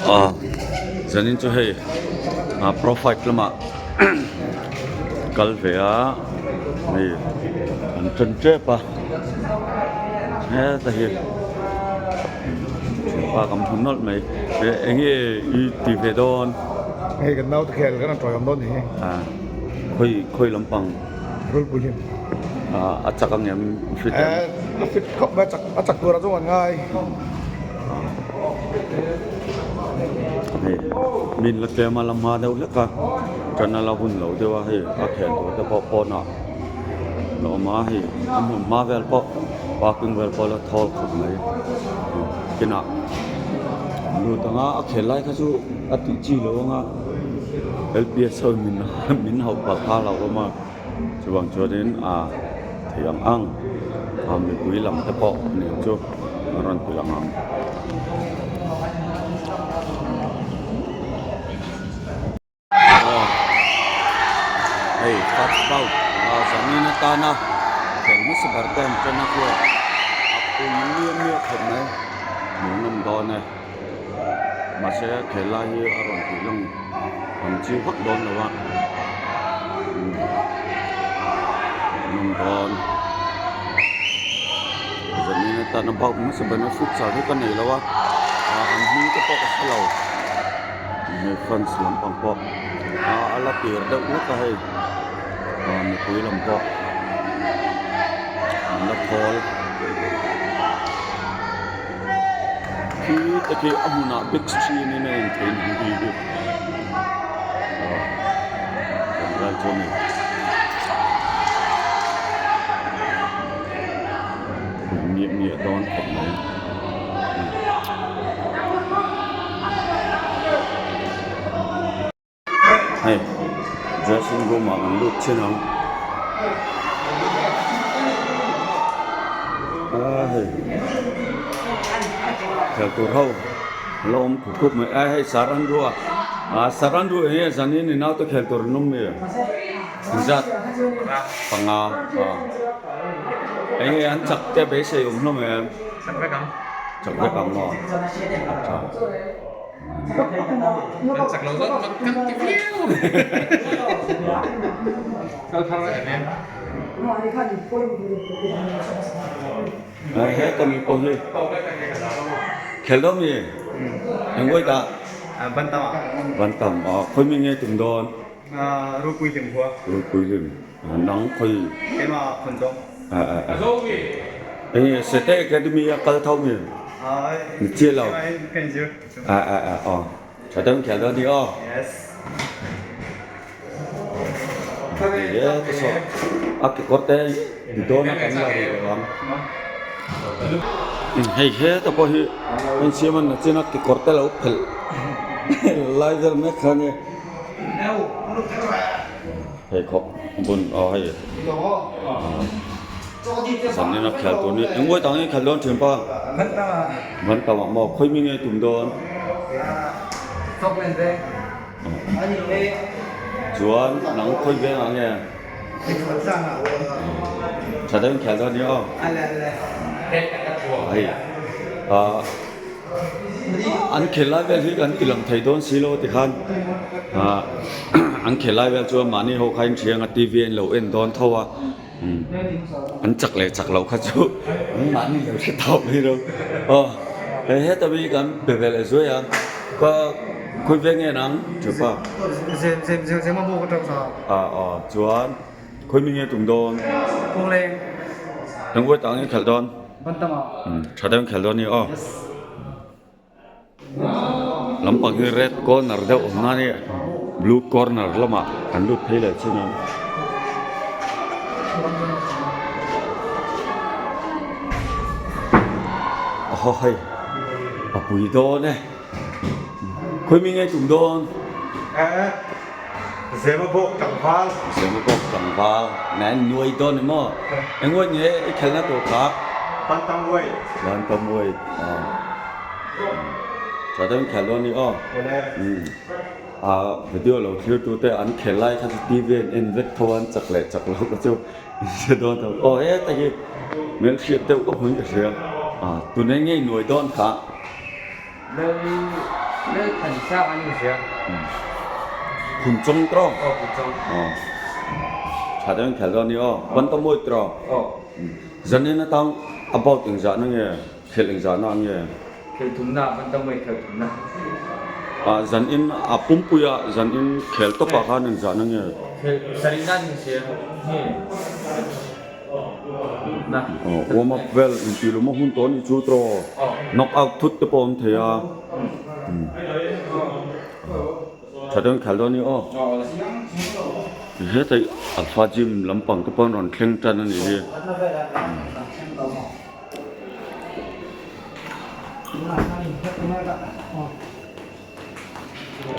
Aw zanin chu hei ah profile lamah kal ve a hei an ṭan ṭep a heta hi thianpa kan hmu nawlh mai eng nge i ti ve dawn. Hei kan naute khel kan rawn tawiawm dawn ni. Khawi khawi lampang. Rulpui hlim. A chak ang em fit em? A fit khawp mai a chak tur a zawng an ngai. Hei min la tlem a la hma deuh hlek a tan a la hun lo deuh a hei a khel tur te pawh pawnah a awm a hei a hmun hma vel pawh parking vel pawh a la thawl khawp mai kinah lut anga a khel lai kha chu a tih chi lo ang a L P S ho in min hauh palh kha a hlauhawm a. Chuvang chuanin a thei ang ang a mipui lam te pawh nen chu an rawn ti lang ang. Aw hei first bout a zanin atana khel hmasa ber te an ṭan a hian a pum miah miah khawp mai hmuh nawm dawn e mahse khel lai hi a rawn tih lang ang chi vak dawn lo a nawm dawn zanin atana bout hmasa ber futsal hi ka nei lo a an hming te pawh ka hre lo hei fans lampang pawh a la tir deuh hlek a hei mipui lam pawh an la thawl. Khi te khi a hmunah big screen in a en thei ang hi hi aw kan ral chu a ni miah miah dawn khawp mai. Hei dressing room ah kan lut chin ang a hei khelh tur ho la awm khup khup mai a hei saranrua ah saranrua hi zanin i naute khelh tur an awm mi zat panga ah eng nge an chak te beisei awm hlawm em chak vek ang maw a tha. Kan chak lo zawt mak kan ti viau. Kal thar em em. He ka mi pawh hi khel dawn mi eng vawi dah Bantam ah Bantam ah khawi mi nge tum dawn Rupui hlim khua Rupui hlim nang khawi Keimah phun dawng Enge Sete Academy a kal tho mi Ni chiah lo A a a aw tha deuh khial dawn ni aw. Ni e ka saw a kekawr te ni dawn a kan la ri lo ang. Hei heta pawh hi an siam a nachin a kekawr te lo phelh lai vel mek kha nia. Pheikhawk bun aw hei zanin a khel tur ni eng vawi tang nge khel dawn thin pa van tam ah maw khawi mi nge tum dawn chuan nang khawi veng ah nge tha deuhin khel dawn ni aw hei ah An khel lai vel hi kan ti lang thei dawn si lo tikhan ah an khel lai vel chuan mahni ho kha in thiang a T V a in lo en dawn tho a an chak leh chak loh kha chu an mahni lo hre tawh mai lo aw hei heta mi kan be ve leh zuai a ka khawi veng nge nang thupa ah aw chuan khawi mi nge tum dawn engvawi tah nge khelh dawn. Tha deuh in khelh dawn a ni aw lampang hi red corner deuh awm na nia blue corner lamah an lut phei leh chin a. Aw hei a pui dawn e. Khawi mi nge tum dawn? Zemabawk tlangval. Zemabawk tlangval. Ngai an nuai dawn ni maw? Engawih nge i khelhna tur kha? Bantamweight. Bantamweight. Aw. Tha deuhin khelh dawn ni aw. Awle. A video lo thlir tu te an khelh lai kha chu T V an en vek tho a, an chak leh chak lo kha chu in hre dawn tho. Aw heta hi hmelhriat deuh ka hmuin ka hria. A tunah nge i nuai dawn kha? Phunchawng tawh. Tha deuhin khel dawn a ni aw. Bantam weight tawh. Zanin atang about engzahna nge khelh engzahna nge? Khel thumna bantam weight khel thumna. Zanin a pumpuia zanin khel tawpah khan engzahna nge? Khel sarihna ni se nge? Warm up vel intih lawm a hun tawh a nih chu tawh knock out thut te pawh a awm thei a tha deuhin khal dawn a ni aw heta alpha gym lampang te pawh an rawn thleng tan a nih hi.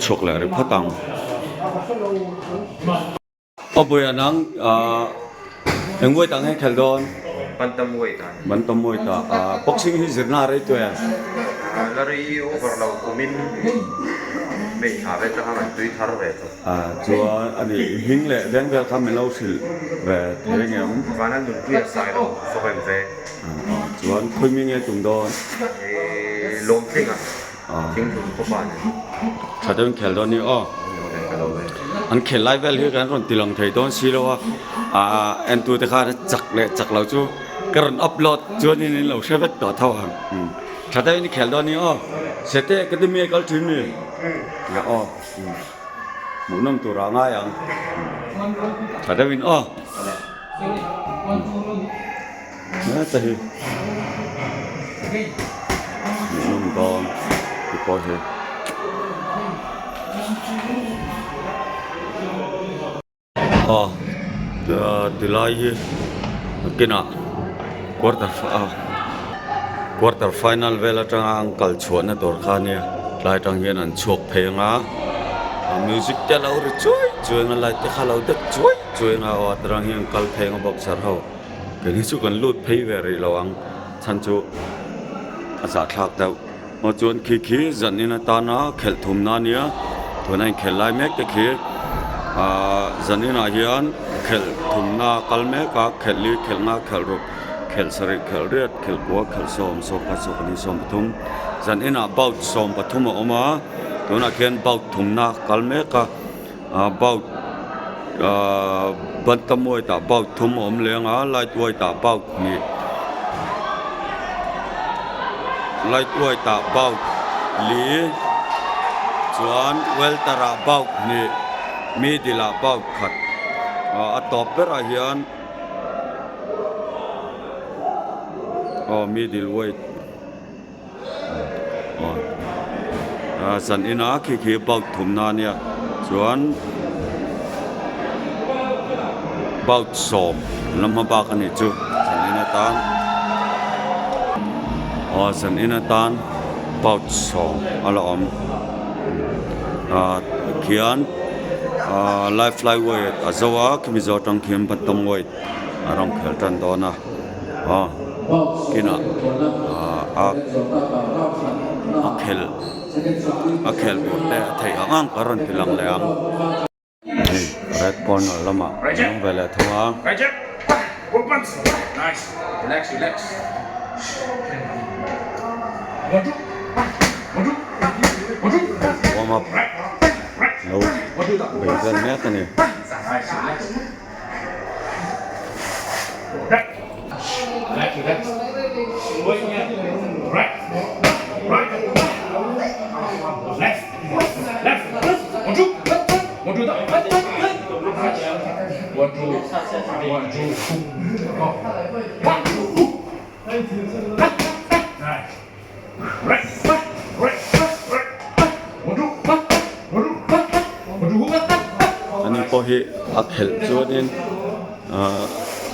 Chhuak leh ri phawt ang. A buai nang eng weight ah nge khelh dawn? Bantam weight ah. Bantam weight ah. Boxing hi zirna a rei tuai a? La rei over lo kumin May thla vel atanga kan tui thar ve tawh. Chuan a ni hming leh veng vel kha min lo hrilh ve thei ang em? Vana nunpui a sai lo fawk em ve. Chuan khawi mi nge tum dawn? Lawmtling ah. Thinghlun khawpa nen. Tha deuhin khel dawn ni aw. An khel lai vel hi kan rawn ti lang thei dawn si lo a, ah entute khan chak leh chak lo chu ka rawn upload chuanin in lo hre vek tawh tho ang. Tha deuhin i khel dawn ni aw. Sete Academy a kal thin mi? Aw. Hmuhnawm turah a ngai ang. Tha deuhin aw. Heta hi hmuhnawm dawn ti pawh hi aw tilai hi nakinah quarter quarter final vel atanga an kal chhuahna tur kha ania tlai atang hian an chhuak phei anga music te a lo ri chuai chuai anga light te kha a lo dek chuai chuai anga aw atarang hian kal phei anga boxer ho. Kei hi chu kan lut phei ve rih lo ang chhan chu a zahthlak deuh aw chuan khi khi zanin atana khelh thumna ania tuna inkhelh lai mek te khi ahh zaninah hian khelh thumna kal mek a khelh li khelh nga khelh ruk khelh sarih khelh riat khelh kua khelh sawm sawm khat sawm pahnih sawm pathum zaninah bout sawm pathum a awm a tunah khian bout thumna kal mek a. Ah bout ah bantam weight ah bout thum a awm leng a light weight ah bout hnih light weight ah bout li chuan welter ah bout hnih middle ah bout khat ah a tawp berah hian aw middle weight. Aw zan ina khi khi bout thumna ania chuan bout sawm la hma bak anih chu zan in atan aw zan in atan bout sawm a la awm ah khian ah life fly weight a zo a khimi zawh atang khian bantam weight a rawn khel tan dawn a. aw kinah a a khel a khel tur te a theih ang ang ka rawn ti lang leh ang hei red corner lamah an awm ve leh thung a. Warm up lo bei vel mek a ni. Ani pawh hi a khelh chuanin ahh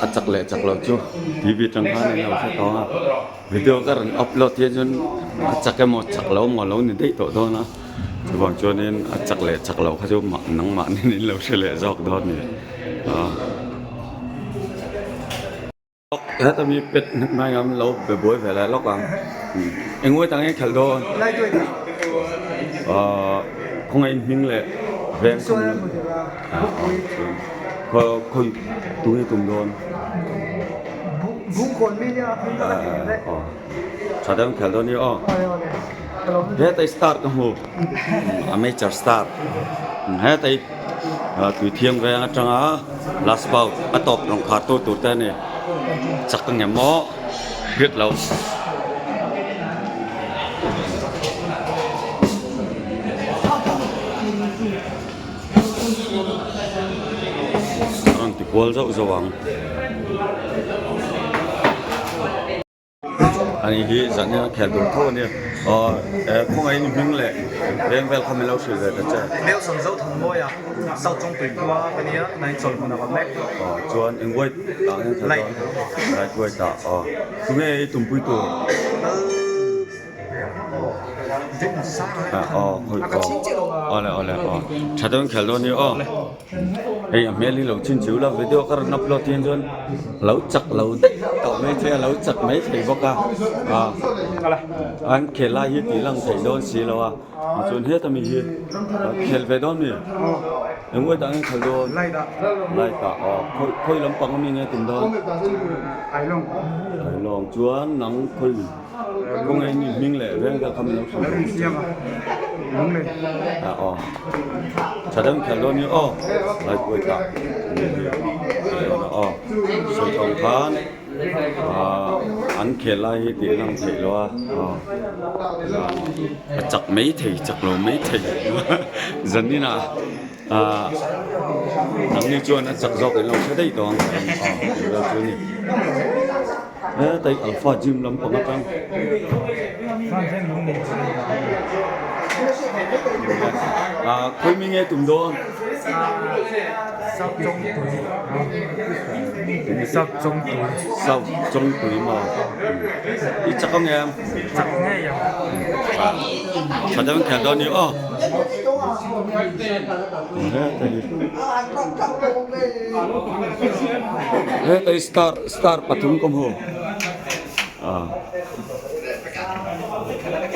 a chak leh chak loh chu tv atang khan an lo hre tawh a video ka rawn upload hian chuan a chak emaw chak lo emaw a lo ni daih tawh dawn a chuvang chuanin a chak leh chak loh kha chu nangmahni in lo hre leh zawk dawn a ni ahh. Heta mi pet mai ang lo be buai ve leh lawk ang eng weight ah nge khelh dawn ahh khawngaih in hming leh veng khawi tu nge tum dawn tha deuh in khelh dawn ni aw. Hetai star ka hmu amateur star hetai tui thiang veng atanga last bout a tawp rawng khar tu tur te a ni chak ang em maw hriat loh. A rawn ti kual zauh zauh ang. Ani hi zan hian a khel tur tho ania aw e khawngaih in hming leh veng vel kha min lo hrilh ve ta che. Nelson Zothanmawia South Chawngtui khua ka nia tunah hian chawlhmun a awm mek. Aw chuan eng weight ah hian khelh dawn? Light weight ah aw tunge i tumpui tur? Aw awle awle aw tha dawn khelh dawn nia aw hei a hmel hi lo chhin chiu la video ka rawn upload hian chuan lo chak lo daih tawh mai che a lo chak mai thei bawk a an khel lai hi tih lang theih dawn si lo a chuan heta mi hi khel ve dawn mi engmawih tah nge khelh dawn light ah aw khawi lampang ami nge tum dawn ailawng chuan nang khawi. Kawngei ni hming leh veng vel kha min lo hrilh a aw tha deuh in khelh dawn ni aw laipui tah ni hi dawn a aw sawi tawng khan ah an khel lai hi tih lang theih lo a aw a chak mai thei chak lo mai thei zanin ah ah nangni chuan a chak zawk in lo hre daih tawh ang aw tih vel chu a ni. Hetai Alpha gym lampang atang ah khawi mi nge tum dawn South Chawngtui maw i chak ang em tha deuh in khel dawn ni aw Hetai star star pathum ka hmu ah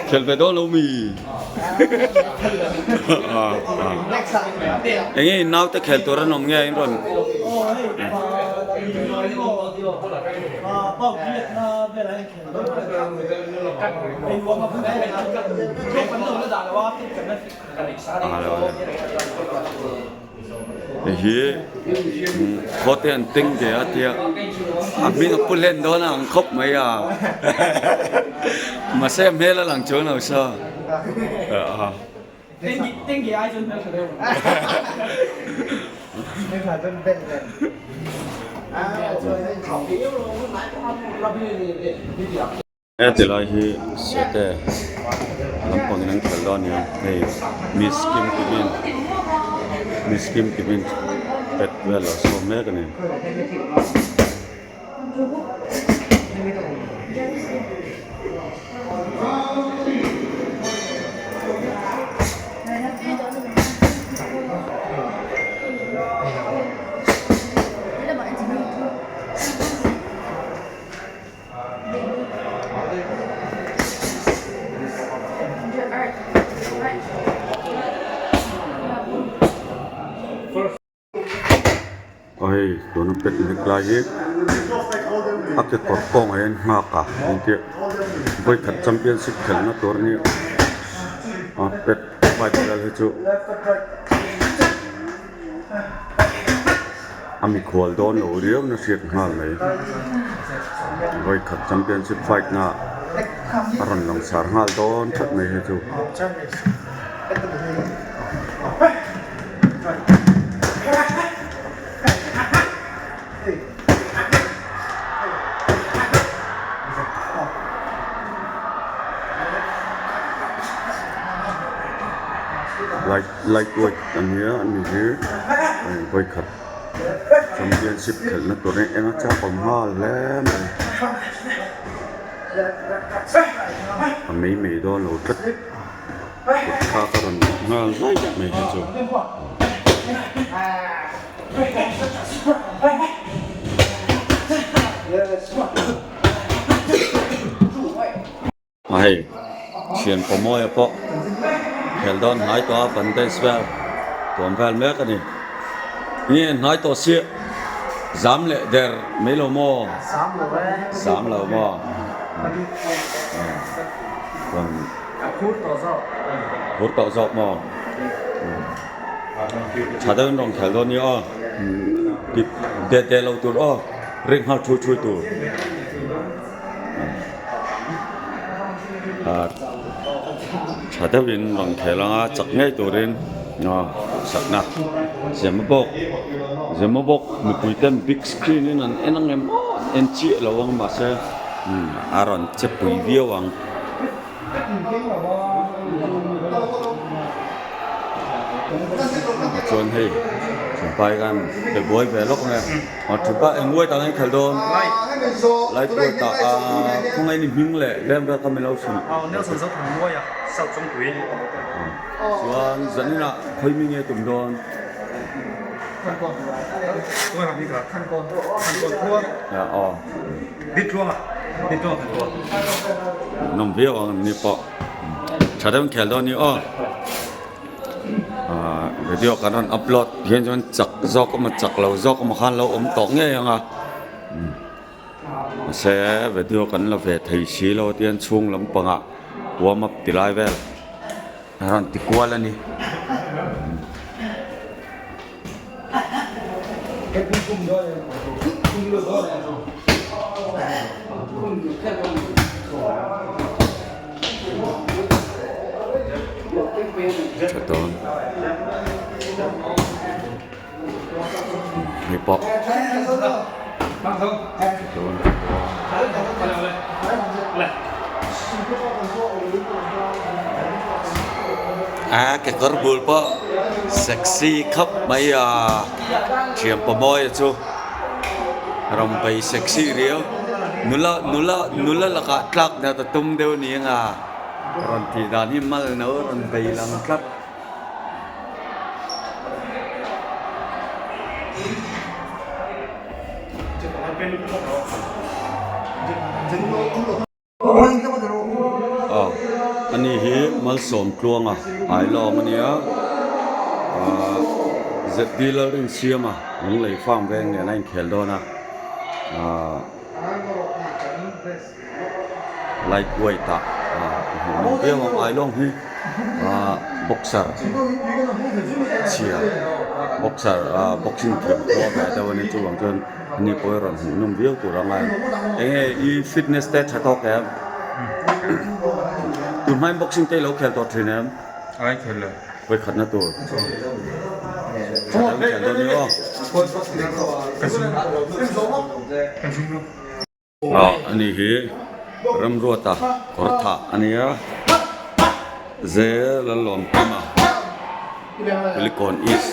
khel ve dawn lo mi ah ah eng nge in naute khel tur an awm nge in rawn Hei hi khaw te an teng ve a tia a hming a pu hlen dawn a ang khawp mai a mahse a hmel a lang chuang lo sa He ti lai hi sete lampang in an khelh dawn a ni a hei miss kim kimin miss kim kimin pet vel a sawm mek a ni. Aw hei tuna pet mek lai hi a kekawr kawngah hian nghak a engtia vawikhat championship khelhna tur a nia a pet fight vel hi chu. A mikhual dawn lo riau na hriat nghal mai. Vawi khat championship fight na a rawn lang sar nghal dawn that mai hi chu. Light light weight a nia ani hi vawi khat championship khelhna tur eng eng a chak awm nghal hle mai a mei mei dawn lo tlat kut thlak a rawn nghal zai mai hi chu. A hei thian pawmawia pawh khel dawn hnai tawh a bandage vel tuam vel mek a ni nge hnai tawh siah zam leh der mai lo maw zam lo maw chuan. Phur tawh zawk. Phur tawh zawk maw? Tha deuhin rawn khel dawn nia aw. Det det lo tur aw. Ring nghal thui thui tur. Tha deuhin rawn khel anga chak ngei turin sakna Zemabawk Zemabawk mipui ten big screen in an en ang em aw an en chiah lo ang mahse a rawn che pui viau ang. Chuan hei pai khan pe buai ve lawk ang e. A thupa eng uai tak ang khelh dawn lai pawh tah a khawngaih ni hming leh veng vel kha min lo chhun. Nelson Zothang Muaia South Chawngpui. Chuan zaninah khawi mi nge tum dawn? Nawm viau ang ni pawh tha deuhin khel dawn ni aw. Ahh video kan rawn upload hian chuan chak zawk emaw chak lo zawk emaw khan lo awm tawh ngei ang a mahse video kan la ve thei si lo tian chhung lampangah warm up ti lai vel a rawn ti kual a ni. Tha dawn hei pawh dawn a kekawr bul pawh sexy khawp mai a thiam pawmawia chu rawn bei sexy riau nula nula nula lakah tlak dat a tum deuh ni ang a rawn tih dan hi mal no rawn bei lang tlat. Aw ani hi Malsawm Tluanga Ailawng a nia ahh ZD Lalrinsiama Lunglei farm veng nen a inkhel dawn a ahh light weight ah hmuh nawm viau ang Ailawng hi ahh boxer chhia boxer ahh boxing thiam khua ve deuh a ni chuvang chuan Ani pawh hi rawn hmuh nawm viau tur anga enge i fitness te tha tawk em? Tun hmain boxing te i lo khel tawh thin em? Ai khel lo. Vawi khatna tur. Tha deuh in khel dawn ni aw. Ka zing ka zing lo. Ah ani hi Ramruata kawr thah a nia zel a lawm tam a Kulikawn East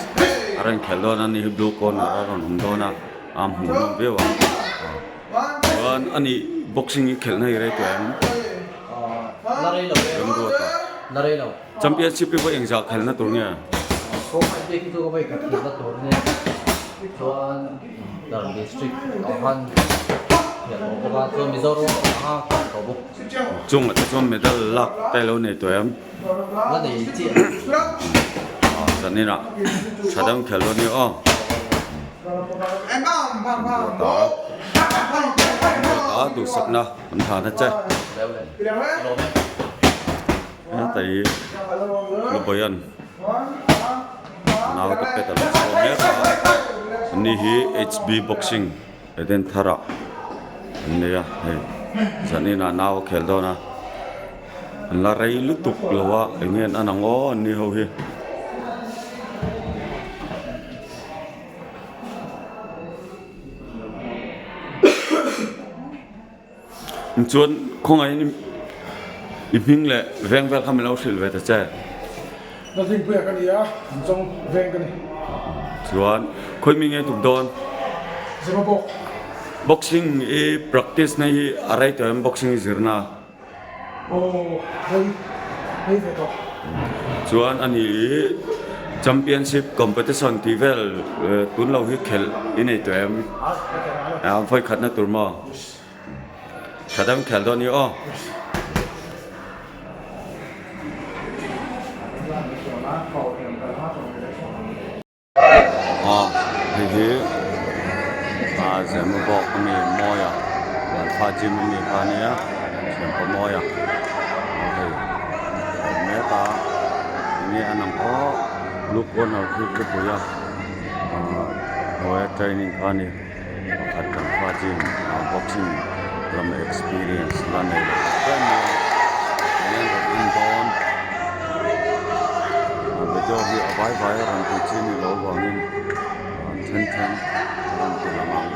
a rawn khelh dawn a ni hi blue corner a rawn awm dawn a a hmuh nawm viau ang chuan ani boxing hi khelh na hi rei tawh em Ramruata championship hi vawi engzah khelh na tur nge? Chuan Dar District ah khan hian a awm bawk a, chuan Mizoram ah khan a awm bawk. Chungah te chuan medal lak te lo nei tawh em? La nei chiah. Ah zanin ah tha deuh in khelh dawn nia aw. Ruata Ruata duhsakna an tha na che. Heta hi Lubayan naute pet a lo chhuak mek a, ani hi HB boxing Eden Thar ah an nei a hei zanin ah nau a khel dawn a an la rei lutuk lo a eng nge an an ang aw an ni ho hi. Chuan khawngaihin i hming leh veng vel kha min lo hrilh ve ta che. Na hlimpuia ka ni a, an zawng veng ka ni. Chuan khawi mi nge tuk dawn? Zema bawk. Boxing i practice na hi a rei tawh em boxing i zirna? Aw rei rei ve tawh. Chuan a ni i championship competition tih vel tun lo hi khelh i nei tawh em? A vawi khatna tur maw? Tha deuhin khelh dawn i aw. Aw hei hi ah Zemabawk a mi Mawia Lalfa gym a mi kha ania Thianpa Mawia aw hei. ta enge an ang aw blue corner khi khawpui a ahh hnuaia training kha a ni pakhat kan fa gym ah boxing lam experience la nei lo tak em mai a enge an rawn en dawn a video hi a vai vai a rawn tih chi ni lo vangin an then then a rawn ti lang ang.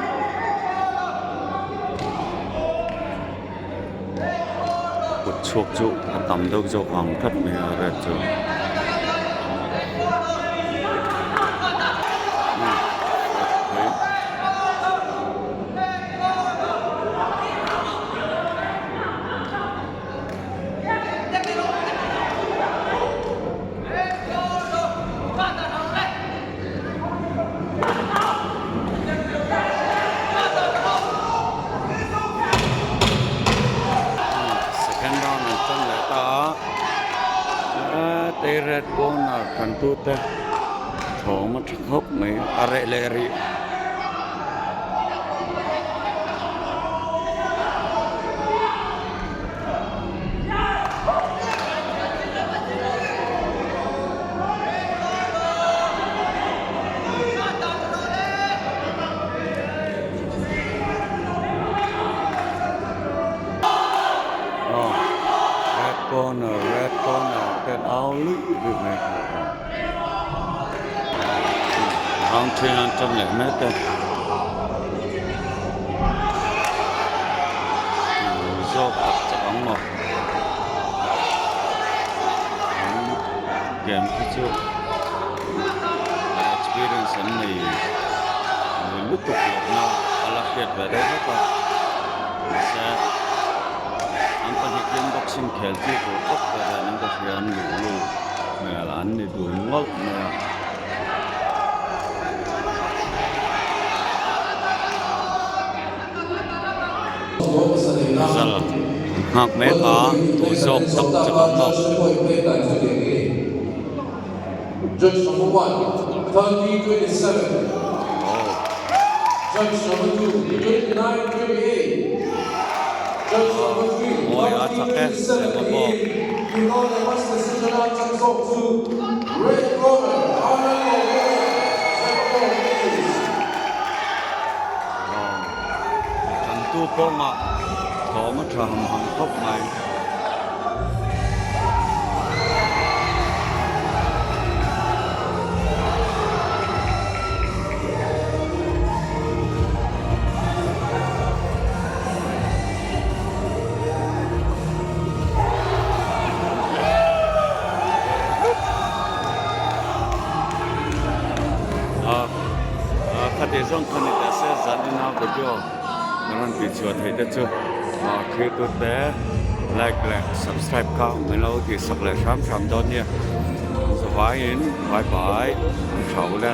Kut chhuak chu a tam deuh zawk ang tlat mai a red chu. Second round an tan leh ta a tei red corner kan tu te thawm a tha khawp mai a reh leh rih. Red corner red corner ten au luih luih mai kha round then an tan leh mek e zawk tak chak ang maw. Game khi chu experience an nei lutuk lohna a la hriat ve deuh hlek a mahse an pahnih hian boxing khel chi tur tawp ve ve an ka hria an luh lut hmel an ni dun ngawlh mai a. Zal nghak mek a tui zawk tak chu ka hmu. Mawi a chak e eng aw pawh. Tantu kawngah thawm a tha ham ham khawp mai. Khati zawng kha ni teh se zan ina video ka rawn tih chhuah theih te chu thlir tut te like leh subscribe kha min lo tih sak leh hram hram dawn nia zavaiin bye bye an tha ule.